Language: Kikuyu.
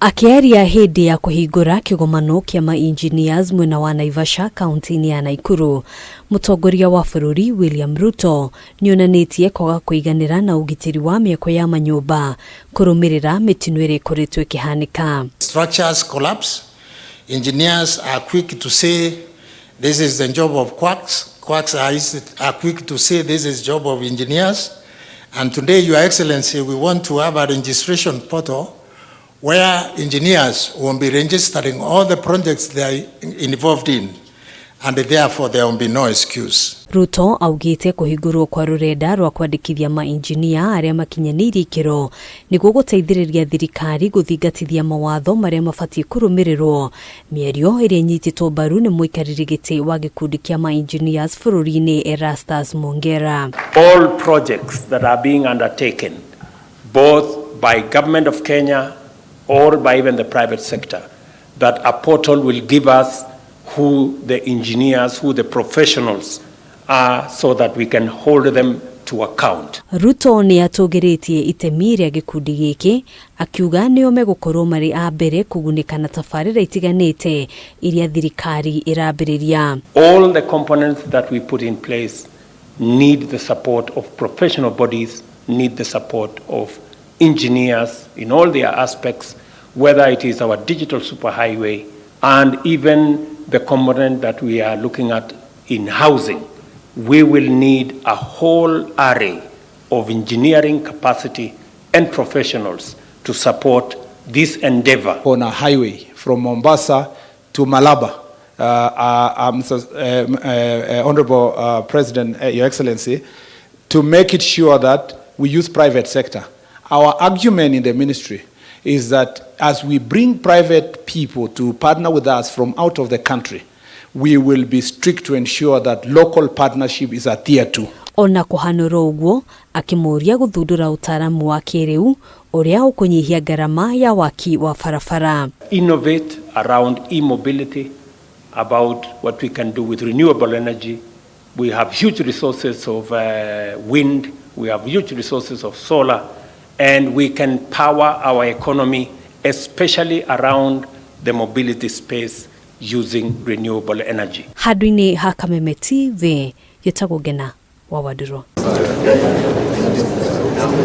Akĩaria hĩndĩ ya kũhingũra kĩgomano kĩa ma-engineers mwena wa Naivasha kaunti-inĩ ya Naikuru, mũtongoria wa bũrũri William Ruto nĩonanĩtie kwaga kũiganĩra na ũgitĩri wa mĩako ya manyũmba kũrũmĩrĩra mĩtino ĩrĩa ĩkoretwo ĩkĩhanĩka. Structures collapse. Engineers are quick to say this is the job of quacks. Quacks are quick to say this is job of engineers. And today, Your Excellency, we want to have a registration portal where engineers will be registering all the projects they are involved in, and therefore there will be no excuse. Ruto augĩte kũhingũrwo kwa rũrenda rwa kwandĩkithia mainjinia arĩa makinyanĩirie ikĩro nĩguo gũteithĩrĩria thirikari gũthingatithia mawatho marĩa mabatiĩ kũrũmĩrĩrwo. Mĩario ĩrĩa ĩnyitĩtwo mbaru nĩ mũikarĩri gĩtĩ wa gĩkundi kĩa ma-engineers bũrũri-inĩ Erastus Mongera. All projects that are being undertaken, both by government of Kenya or by even the private sector, that a portal will give us who the engineers, who the professionals are, so that we can hold them to account. Ruto nĩ atũgĩrĩtie itemi rĩa gĩkundi gĩkĩ akiuga nĩo megũkorwo marĩ a mbere kũgunĩka na tabarĩra itiganĩte iria thirikari ĩrambĩrĩria. All the components that we put in place need the support of professional bodies, need the support of engineers in all their aspects, whether it is our digital superhighway and even the component that we are looking at in housing. We will need a whole array of engineering capacity and professionals to support this endeavor. On a highway from Mombasa to Malaba, Honorable President, Your Excellency, to make it sure that we use private sector. Our argument in the ministry is that as we bring private people to partner with us from out of the country, we will be strict to ensure that local partnership is adhered to. Ona kũhanũra ũguo akĩmũria gũthundũra ũtaaramu wa kĩrĩu ũrĩa ũkũnyihia ngarama ya waki wa barabara. Innovate around e-mobility, about what we can do with renewable energy. We have huge resources of wind, we have huge resources of solar, and we can power our economy, especially around the mobility space, using renewable energy. Handũ-inĩ ha Kameme TV gĩtagwo Ngena wa Wandũrũ.